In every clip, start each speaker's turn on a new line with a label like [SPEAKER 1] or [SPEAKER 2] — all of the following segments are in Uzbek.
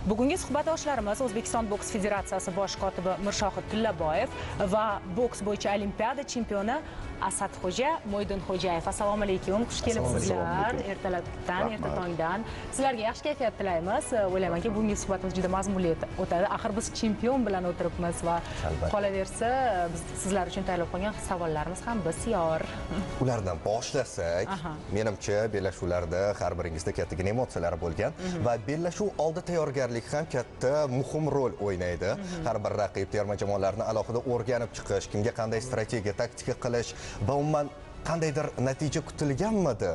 [SPEAKER 1] Bugungi suhbatdoshlarimiz O'zbekiston boks federatsiyasi bosh kotibi Mirshohid Tillaboyev va boks bo'yicha olimpiada chempioni Asadxo'ja Mo'ydinxo'jayev. Assalomu alaykum, xush kelibsizlar. Ertalabdan, erta tongdan sizlarga yaxshi kayfiyat tilaymiz. O'ylaymanki, bugungi suhbatimiz juda mazmunli o'tadi. Axir biz chempion bilan o'tiribmiz va qolaversa, biz sizlar uchun tayyorlab qo'ygan savollarimiz ham bisyor.
[SPEAKER 2] Ulardan boshlasak, menimcha bellashuvlarda har biringizda kattagina emotsiyalar bo'lgan va bellashuv oldi tayyorgarlik ham katta muhim rol o'ynaydi. Har bir raqib terma jamoalarni alohida o'rganib chiqish, kimga qanday strategiya, taktika qilish va umuman qandaydir natija kutilganmidi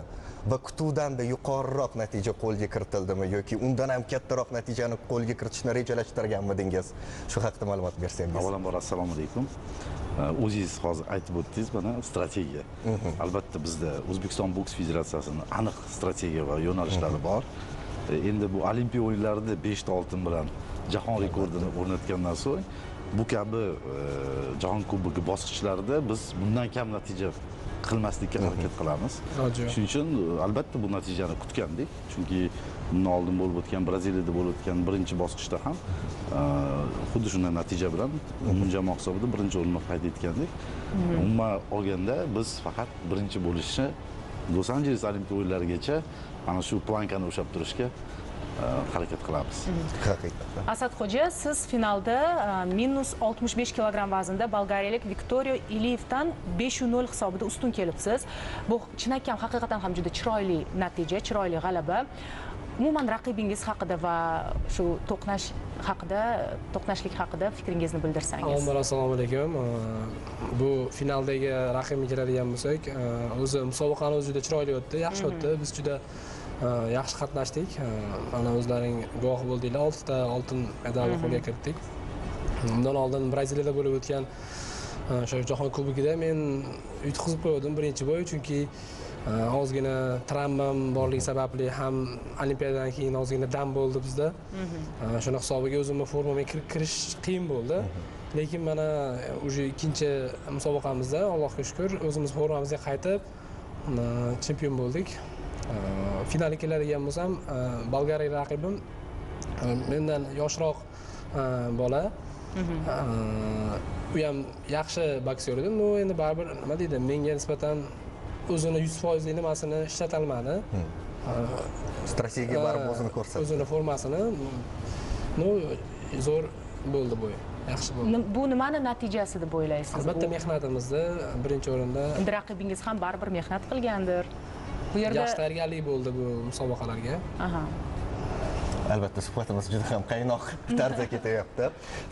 [SPEAKER 2] va kutuvdan-da yuqoriroq natija qo'lga kiritildimi yoki undan ham kattaroq natijani qo'lga kiritishni rejalashtirganmidingiz? Shu haqda ma'lumot bersangiz.
[SPEAKER 3] Avvalambor assalomu alaykum. O'zingiz hozir aytib o'tdingiz, mana strategiya. Albatta bizda O'zbekiston boks federatsiyasining aniq strategiya va yo'nalishlari bor. Endi bu Olimpiya o'yinlarida 5 ta oltin bilan jahon rekordini o'rnatgandan so'ng bu kabi jahon kubogi bosqichlarida biz bundan kam natija qilmaslikka harakat qilamiz. Shuning uchun albatta bu natijani kutgandik. Chunki bundan oldin bo'lib o'tgan Braziliyada bo'lib o'tgan birinchi bosqichda ham xuddi shunday natija bilan umumjamoa hisobida birinchi o'rinni qayd etgandik. Umuman olganda biz faqat birinchi bo'lishni Los Anjeles Olimpiya o'yinlarigacha mana shu plankani ushlab turishga harakat qilamiz.
[SPEAKER 2] Haqiqatdan.
[SPEAKER 1] Asadxo'ja, siz finalda -65 kilogramm vaznda bolgariyalik Viktoriya Iliyevdan 5-0 hisobida ustun kelibsiz. Bu chinakam haqiqatan ham juda chiroyli natija, chiroyli g'alaba. Umuman raqibingiz haqida va shu to'qnashlik haqida fikringizni bildirsangiz.
[SPEAKER 4] Avvalambor assalomu alaykum. Bu finaldagi raqibga keladigan bo'lsak, o'zi musobaqani o'zi juda chiroyli o'tdi, yaxshi o'tdi. Biz juda yaxshi qatnashdik. Mana o'zlaring guvoh bo'ldinglar, 6 ta oltin medalni qo'lga kiritdik. Undan oldin Braziliyada bo'lib o'tgan o'sha jahon kubogida men yutqizib qo'ydim birinchi bo'y, chunki ozgina travmam borligi sababli ham olimpiadadan keyin ozgina dam bo'ldi bizda. Shuni hisobiga o'zimni formamga kirish qiyin bo'ldi. Lekin mana уже ikkinchi musobaqamizda Allohga shukr o'zimiz formamizga qaytib chempion bo'ldik. Finalga keladigan bo'lsam, bolgariyalik raqibim mendan yoshroq bola. U ham yaxshi boksyor edi. No, endi baribir nima deydi, menga nisbatan o'zini 100% nimasini ishlata olmadi.
[SPEAKER 2] Strategiya baribir o'zini ko'rsatdi.
[SPEAKER 4] O'zini formasini. No, zo'r bo'ldi bu. Yaxshi bo'ldi.
[SPEAKER 1] Bu nimani natijasi deb o'ylaysiz?
[SPEAKER 4] Albatta mehnatimizni birinchi o'rinda.
[SPEAKER 1] Endi raqibingiz ham baribir mehnat qilgandir. Bu yerda
[SPEAKER 4] yaxshi tayyorgarlik bo'ldi bu musobaqalarga.
[SPEAKER 2] Albatta suhbatimiz juda ham qaynoq tarzda ketyapti.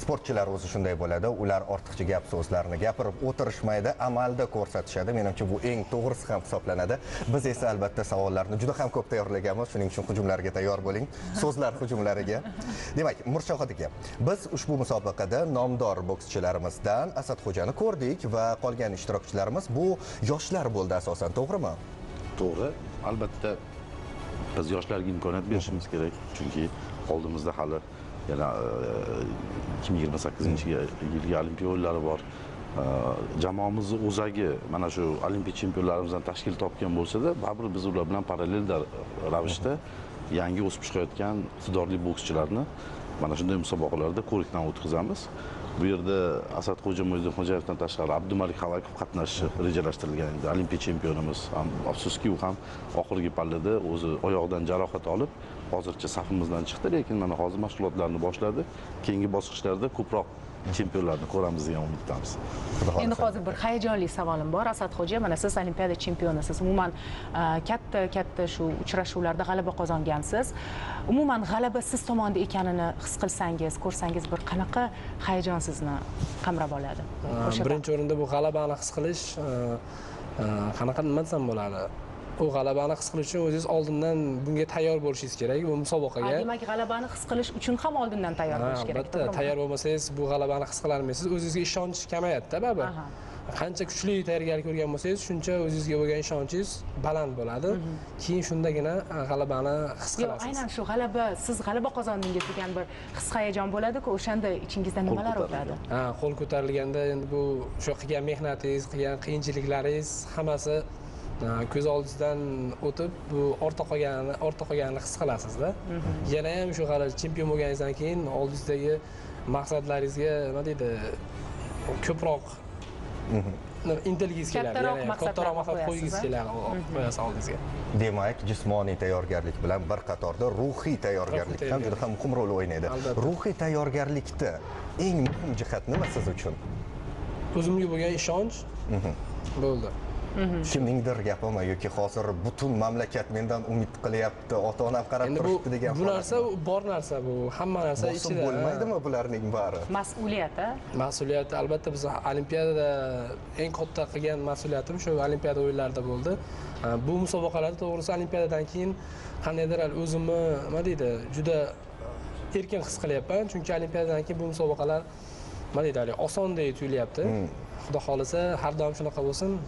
[SPEAKER 2] Sportchilar o'zi shunday bo'ladi, ular ortiqcha gap so'zlarni gapirib o'tirishmaydi, amalda ko'rsatishadi. Menimcha bu eng to'g'risi ham hisoblanadi. Biz esa albatta savollarni juda ham ko'p tayyorlaganmiz, shuning uchun hujumlarga tayyor bo'ling, so'zlar hujumlariga. Demak, Mirshohid aka, biz ushbu musobaqada nomdor bokschilarimizdan Asadxo'jani ko'rdik va qolgan ishtirokchilarimiz bu yoshlar bo'ldi asosan, to'g'rimi?
[SPEAKER 3] To'g'ri, albatta biz yoshlarga imkoniyat berishimiz kerak, chunki oldimizda hali yana 2028-yilgi Olimpiya o'yinlari bor. Jamoamizni o'zagi mana shu olimpiya chempionlarimizdan tashkil topgan bo'lsa-da, baribir biz ular bilan parallel ravishda yangi o'sib chiqayotgan iqtidorli bokschilarni mana shunday musobaqalarda ko'rikdan o'tkazamiz. Bu yerda Asadxo'ja Mo'ydinxo'jayevdan tashqari Abdumalik Xalakov qatnashishi rejalashtirilgan edi. Olimpiya chempionimiz. Afsuski u ham oxirgi pallada o'zi oyog'idan jarohat olib, hozircha safimizdan chiqdi, lekin mana hozir mashg'ulotlarni boshladi. Keyingi bosqichlarda ko'proq chempionlarni ko'ramiz degan umiddamiz.
[SPEAKER 1] Endi hozir bir hayajonli savolim bor. Asadxo'ja, mana siz olimpiada chempionisiz. Umuman katta shu uchrashuvlarda g'alaba qozongansiz. Umuman g'alaba siz tomonda ekanini his qilsangiz, ko'rsangiz bir qanaqa hayajon sizni qamrab oladi?
[SPEAKER 4] Birinchi o'rinda bu g'alabani his qilish qanaqa nima desam bo'ladi? U g'alabani his qilish uchun o'zingiz oldindan bunga tayyor bo'lishingiz kerak, bu musobaqaga.
[SPEAKER 1] Demak, g'alabani his qilish uchun ham oldindan tayyor bo'lish kerak.
[SPEAKER 4] Albatta, tayyor bo'lmasangiz bu g'alabani his qila olmaysiz, o'zingizga ishonch kamayadi-da baribir. Qancha kuchli tayyorgarlik ko'rgan bo'lsangiz, shuncha o'zingizga bo'lgan ishonchingiz baland bo'ladi. Keyin shundagina g'alabani his qilasiz.
[SPEAKER 1] Aynan shu g'alaba, siz g'alaba qozondingiz degan bir his hayajon bo'ladi-ku, o'shanda ichingizda nimalar o'tadi?
[SPEAKER 4] Ha, qo'l ko'tarilganda endi bu shu qilgan mehnatingiz, qilgan qiyinchiliklaringiz hammasi ko'z oldingizdan o'tib, bu ortda qolganini his qilasizda. Yana ham shu hali chempion bo'lganingizdan keyin oldingizdagi maqsadlaringizga nima deydi, ko'proq intilgingiz keladi, kattaroq maqsad qo'ygingiz keladi, qo'yasiz oldingizga.
[SPEAKER 2] Demak, jismoniy tayyorgarlik bilan bir qatorda ruhiy tayyorgarlik ham juda ham muhim rol o'ynaydi. Ruhiy tayyorgarlikda eng muhim jihat nima siz uchun?
[SPEAKER 4] O'zimga bo'lgan ishonch bo'ldi.
[SPEAKER 2] Kimningdir gapimi yoki hozir butun mamlakat mendan umid qilyapti, ota-onam qarab turibdi degan
[SPEAKER 4] bu narsa bor narsa, bu hamma narsa ichida
[SPEAKER 2] bo'lmaydimi bularning bari?
[SPEAKER 1] Mas'uliyat, a?
[SPEAKER 4] Mas'uliyat albatta. Biz olimpiadada eng katta qilgan mas'uliyatim shu olimpiada o'yinlarida bo'ldi. Bu musobaqalarda to'g'risi olimpiadadan keyin qandaydir o'zimni nima deydi, juda erkin his qilyapman, chunki olimpiadadan keyin bu musobaqalar nima deydi, osondek tuyulyapti. Xudo xolasa har doim shunaqa bo'lsin.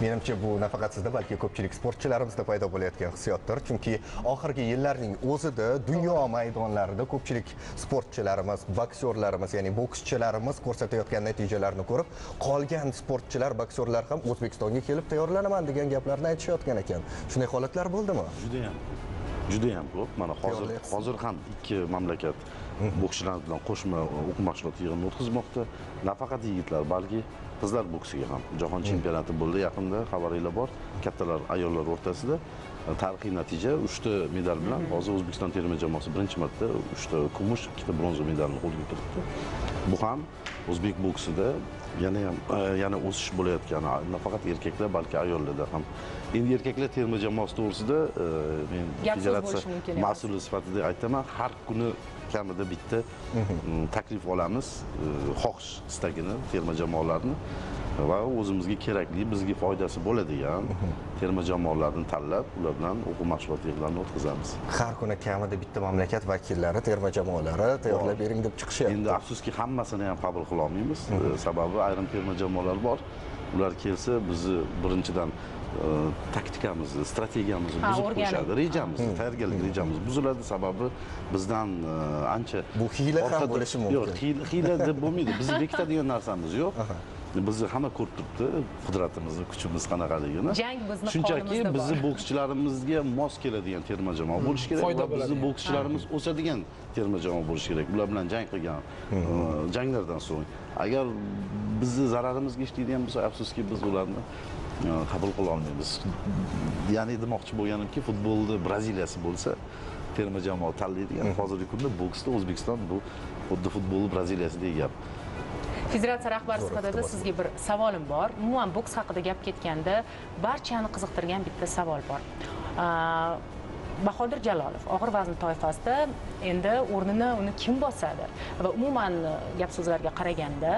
[SPEAKER 2] Menimcha bu nafaqat sizda, balki ko'pchilik sportchilarimizda paydo bo'layotgan hissiyotdir. Chunki oxirgi yillarning o'zida dunyo maydonlarida ko'pchilik sportchilarimiz, boksyorlarimiz, ya'ni bokschilarimiz ko'rsatayotgan natijalarni ko'rib, qolgan sportchilar, boksyorlar ham O'zbekistonga kelib tayyorlanaman degan gaplarni aytishayotgan ekan. Shunday holatlar bo'ldimi?
[SPEAKER 3] Juda ham ko'p. Mana hozir ham ikki mamlakat bokschilar bilan qo'shma o'quv mashg'ulot yig'inini o'tkazmoqda. Nafaqat yigitlar, balki qizlar boksiga ham jahon chempionati bo'ldi yaqinda, xabaringlar bor. Kattalar, ayollar o'rtasida tarixiy natija, 3 ta medal bilan hozir O'zbekiston terma jamoasi birinchi marta 3 ta kumush, 2 ta bronza medalni qo'lga kiritdi. Bu ham o'zbek boksida yana o'sish bo'layotgani, nafaqat erkaklar, balki ayollarda ham. Endi erkaklar terma jamoasi to'g'risida men federatsiya mas'uli sifatida aytaman, har kuni kamida bitta taklif olamiz, xohish istagini terma jamoalarni va o'zimizga kerakli, bizga foydasi bo'ladigan terma jamoalarni tanlab, ular bilan o'quv mashg'ulot yig'inlarini o'tkazamiz.
[SPEAKER 2] Har kuni kamida bitta mamlakat vakillari terma jamoalari tayyorlab bering deb chiqishyapti.
[SPEAKER 3] Endi afsuski hammasini ham qabul qila olmaymiz. Sababi ayrim terma jamoalar bor. Ular kelsa bizni birinchidan taktikamizni, strategiyamizni buzib qo'yishadi, rejamizni, tayyorgarlik rejamiz buziladi. Sababi bizdan ancha
[SPEAKER 2] bu hiyla ham bo'lishi mumkin.
[SPEAKER 3] Yo'q, hiyla deb bo'lmaydi. Bizni bekitadigan narsamiz yo'q. Bizni hamma ko'rib turibdi, qudratimizni, kuchimiz qanaqaligini.
[SPEAKER 1] Jang bizni
[SPEAKER 3] shunchaki bizni bokschilarimizga mos keladigan terma jamoa bo'lishi kerak va bizni bokschilarimiz o'sadigan terma jamoa bo'lishi kerak. Ular bilan jang qilgan janglardan so'ng agar bizni zararimizga ishlaydigan bo'lsa, afsuski biz ularni qabul qila olmaymiz. Ya'ni demoqchi bo'lganimki, futbolda Braziliyasi bo'lsa, terma jamoa tanlaydigan. Hozirgi kunda boksda O'zbekiston bu xuddi futbolni Braziliyasidagi gap.
[SPEAKER 1] Federatsiya rahbari sifatida sizga bir savolim bor. Umuman boks haqida gap ketganda barchani qiziqtirgan bitta savol bor. Bahodir Jalolov og'ir vazn toifasida endi o'rnini uni kim bosadi? Va umuman gap so'zlarga qaraganda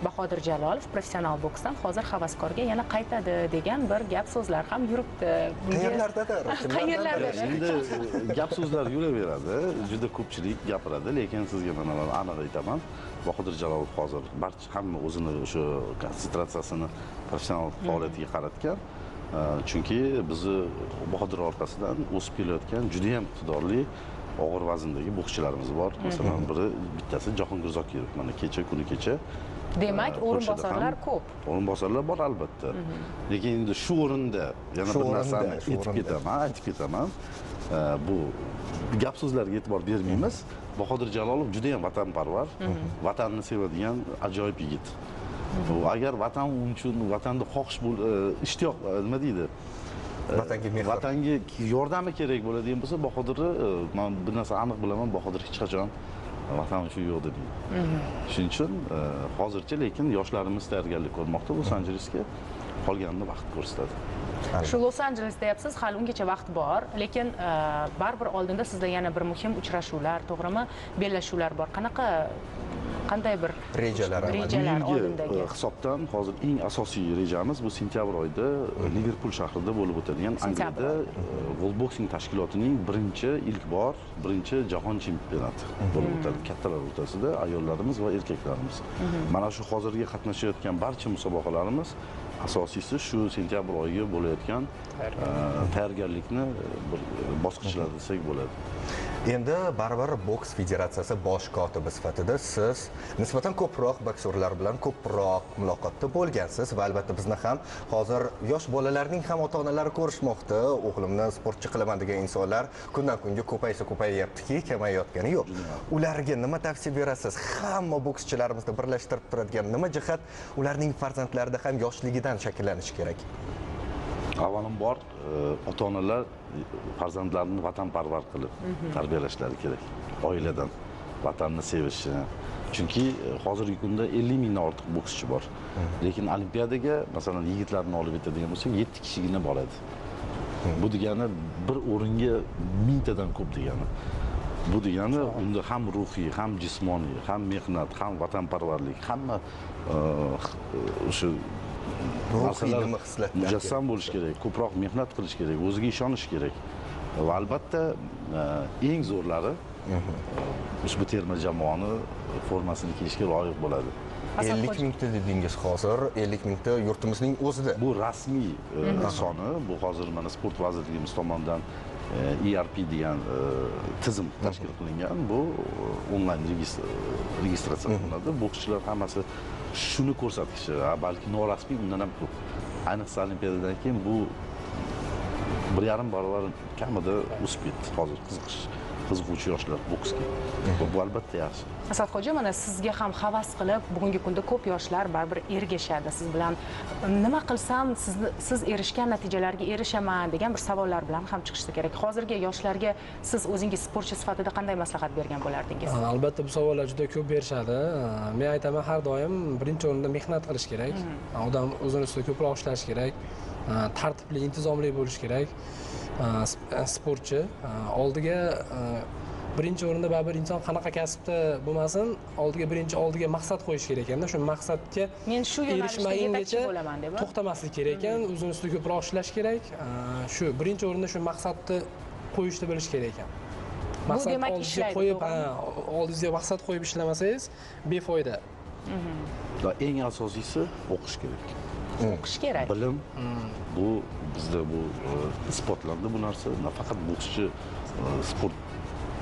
[SPEAKER 1] Bahodir Jalolov professional boksdan hozir havaskorga yana qaytadi degan bir gap so'zlar ham yuribdi.
[SPEAKER 2] Qayerlardadir?
[SPEAKER 1] Qayerlardadir?
[SPEAKER 3] Endi gap so'zlar yuraveradi, juda ko'pchilik gapiradi, lekin sizga mana men aniq aytaman. Bahodir Jalolov hozir barcha hamma o'zini o'sha konsentratsiyasini professional faoliyatiga qaratgan. Chunki bizni Bahodir orqasidan o'sib kelayotgan juda ham iqtidorli og'ir vazndagi bokschilarimiz bor. Masalan, bittasi Jahongir Zokirov, mana kecha kuni kecha.
[SPEAKER 1] Demak, o'rinbosarlar ko'p.
[SPEAKER 3] O'rinbosarlar bor albatta. Lekin endi shu o'rinda yana bir narsani aytib ketaman. Bu gap so'zlarga e'tibor bermaymiz. Bahodir Jalolov juda ham vatanparvar, vatanni sevadigan ajoyib yigit. Agar vatan uchun, vatanda xohish ishtiyoq, nima deydi?
[SPEAKER 2] Vatanga mehr.
[SPEAKER 3] Vatanga yordami kerak bo'ladigan bo'lsa, Bahodirni men bir narsa aniq bilaman, Bahodir hech qachon vatan uchun yo'q demaydi. Shuning uchun hozircha lekin yoshlarimiz tayyorgarlik ko'rmoqda Los Anjelesga, qolganini vaqt ko'rsatadi.
[SPEAKER 1] Shu Los Anjeles deyapsiz, hali ungacha vaqt bor, lekin baribir oldinda sizda yana bir muhim uchrashuvlar, to'g'rimi? Bellashuvlar bor. Qanday bir
[SPEAKER 2] rejalar
[SPEAKER 1] oldindagi?
[SPEAKER 3] Hisobdan hozir eng asosiy rejamiz bu sentyabr oyida Liverpool shahrida bo'lib o'tadigan Angliyada World Boxing tashkilotining ilk bor birinchi jahon chempionati bo'lib o'tadi. Kattalar o'rtasida ayollarimiz va erkaklarimiz. Mana shu hozirgi qatnashayotgan barcha musobaqalarimiz Asosiysi shu sentyabr oyiga bo'layotgan tayyorgarlikni bir bosqichlari desak bo'ladi.
[SPEAKER 2] Endi baribir boks federatsiyasi bosh kotibi sifatida siz nisbatan ko'proq boksyorlar bilan ko'proq muloqotda bo'lgansiz va albatta bizni ham hozir yosh bolalarning ham ota-onalari ko'rishmoqda. O'g'limni sportchi qilaman degan insonlar kundan kunga ko'paysa ko'payyaptiki, kamayayotgani yo'q. Ularga nima tavsiya berasiz? Hamma bokschilarimizni birlashtirib turadigan nima jihat ularning farzandlarida ham yoshligidan shakllanishi kerak?
[SPEAKER 3] Avvalambor ota-onalar farzandlarini vatanparvar qilib tarbiyalashlari kerak. Oiladan vatanni sevishi. Chunki hozirgi kunda 50 mingdan ortiq bokschi bor. Lekin olimpiadaga masalan yigitlarni olib aytadigan bo'lsak, 7 kishigina boradi. Bu degani bir o'ringa 1000tadan ko'p degani. Bu degani unda ham ruhiy, ham jismoniy, ham mehnat, ham vatanparvarlik, hamma o'sha
[SPEAKER 2] ruhiy nima hislatlar
[SPEAKER 3] mujassam bo'lish kerak, ko'proq mehnat qilish kerak, o'ziga ishonish kerak. Va albatta eng zo'rlari ushbu terma jamoani formasini kiyishga loyiq bo'ladi.
[SPEAKER 2] 50 mingta dedingiz hozir, 50 mingta yurtimizning o'zida.
[SPEAKER 3] Bu rasmiy soni, bu hozir mana sport vazirligimiz tomonidan ERP degan tizim tashkil qilingan. Bu onlayn registratsiya qilinadi. Bokschilar hammasi shuni ko'rsatkichi, balki norasmiy undan ham ko'p. Ayniqsa olimpiadadan keyin bu 1,5 barobar kamida o'sib ketdi hozir qiziquvchi yoshlar boksga. Bu albatta yaxshi.
[SPEAKER 1] Asadxo'ja, mana sizga ham havas qilib, bugungi kunda ko'p yoshlar baribir ergashadi. Siz bilan nima qilsam siz erishgan natijalarga erishaman degan bir savollar bilan ham chiqishsa kerak. Hozirgi yoshlarga siz o'zingiz sportchi sifatida qanday maslahat bergan bo'lardingiz?
[SPEAKER 4] Albatta bu savollar juda ko'p berishadi. Men aytaman, har doim birinchi o'rinda mehnat qilish kerak. Odam o'zini ustida ko'proq ishlash kerak. Tartibli, intizomli bo'lish kerak. Sportchi oldiga birinchi o'rinda baribir inson qanaqa kasbda bo'lmasin, oldiga birinchi oldiga maqsad qo'yish kerak ekanda, shu maqsadga
[SPEAKER 1] men shu yo'nalishda yetakchi bo'laman deb
[SPEAKER 4] to'xtamaslik kerak ekan, o'zini ustida ko'proq ishlash kerak. Shu birinchi o'rinda shu maqsadni qo'yishni bilish kerak ekan.
[SPEAKER 1] Maqsad demak ishlaydi,
[SPEAKER 4] qo'yib, oldingizga maqsad qo'yib ishlamasangiz befoyda.
[SPEAKER 3] Va eng asosiysi o'qish kerak.
[SPEAKER 1] O'qish kerak.
[SPEAKER 3] Bilim bu bizda bu isbotlandi bu narsa. Nafaqat bokschi sport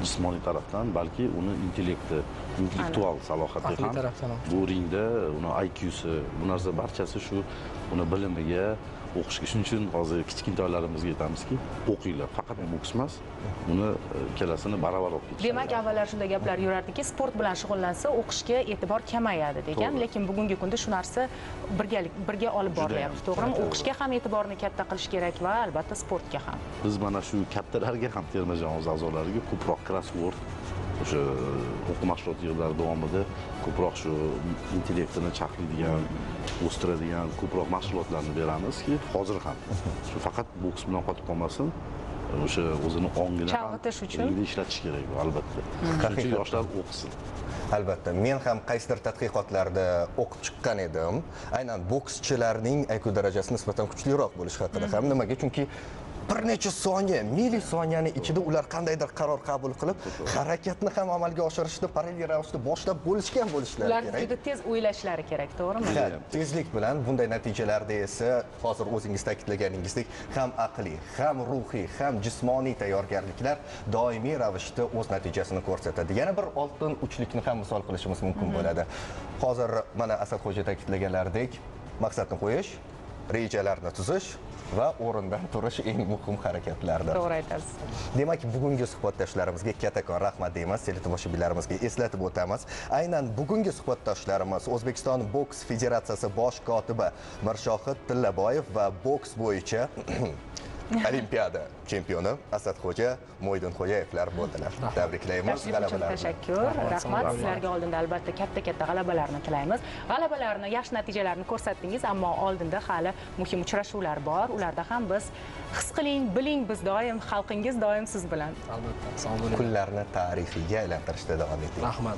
[SPEAKER 3] jismoniy tarafdan, balki uni intellekti, intellektual salohiyati ham bu ringda uni IQ'si, bu narsa barchasi shu uni bilimiga, o'qishga. Shuning uchun hozir kichkintoylarimizga aytamizki, o'qinglar, faqat boks emas, uni ikkalasini baravar olib ketish.
[SPEAKER 1] Demak, avvallar shunday gaplar yurardiki, sport bilan shug'ullansa o'qishga e'tibor kamayadi degan, lekin bugungi kunda shu narsa birga olib borilyapti, to'g'rimi? O'qishga ham e'tiborni katta qilish kerak va albatta sportga ham.
[SPEAKER 3] Biz mana shu kattalarga ham, terma jamoamiz a'zolariga ko'proq crossword, o'sha o'quv mashg'ulot yig'inlari davomida ko'proq shu intellektini chaqlaydigan, o'stiradigan ko'proq mashg'ulotlarni beramizki, hozir ham shu faqat boks bilan qotib qolmasin, o'sha o'zini ongini
[SPEAKER 1] chalg'itish uchun
[SPEAKER 3] ishlatish kerak bu albatta. Shuning uchun yoshlar o'qisin.
[SPEAKER 2] Albatta, men ham qaysidir tadqiqotlarda o'qib chiqqan edim. Aynan bokschilarning IQ darajasi nisbatan kuchliroq bo'lishi haqida ham. Nimaga? Chunki bir necha soniya, milisoniyani ichida ular qandaydir qaror qabul qilib, harakatni ham amalga oshirishni parallel ravishda boshlab bo'lishgan bo'lishlari kerak.
[SPEAKER 1] Ular juda tez o'ylashlari kerak, to'g'rimi?
[SPEAKER 2] Ha, tezlik bilan bunday natijalarda esa hozir o'zingiz ta'kidlaganingizdek ham aqliy, ham ruhiy, ham jismoniy tayyorgarliklar doimiy ravishda o'z natijasini ko'rsatadi. Yana bir oltin uchlikni ham misol qilishimiz mumkin bo'ladi. Hozir mana Asadxo'ja ta'kidlaganlaridek, maqsadni qo'yish, rejalarni tuzish va o'rindan turish eng muhim harakatlardir.
[SPEAKER 1] To'g'ri aytasiz.
[SPEAKER 2] Demak, bugungi suhbatdoshlarimizga kattakon rahmat deymiz, teletomoshabinlarimizga eslatib o'tamiz. Aynan bugungi suhbatdoshlarimiz O'zbekiston boks federatsiyasi bosh kotibi Mirshohid Tillaboyev va boks bo'yicha Olimpiada chempioni Asadxo'ja Mo'ydinxo'jayevlar bo'ldilar. Tabriklaymiz g'alabalar.
[SPEAKER 1] Tashakkur, rahmat. Sizlarga oldinda albatta katta-katta g'alabalarni tilaymiz. G'alabalarni, yaxshi natijalarni ko'rsatdingiz, ammo oldinda hali muhim uchrashuvlar bor. Ularda ham biz his qiling, biling, biz doim, xalqingiz doim siz bilan.
[SPEAKER 4] Albatta. Sog' bo'ling.
[SPEAKER 2] Kunlarni tarixiyga aylantirishda davom eting.
[SPEAKER 4] Rahmat.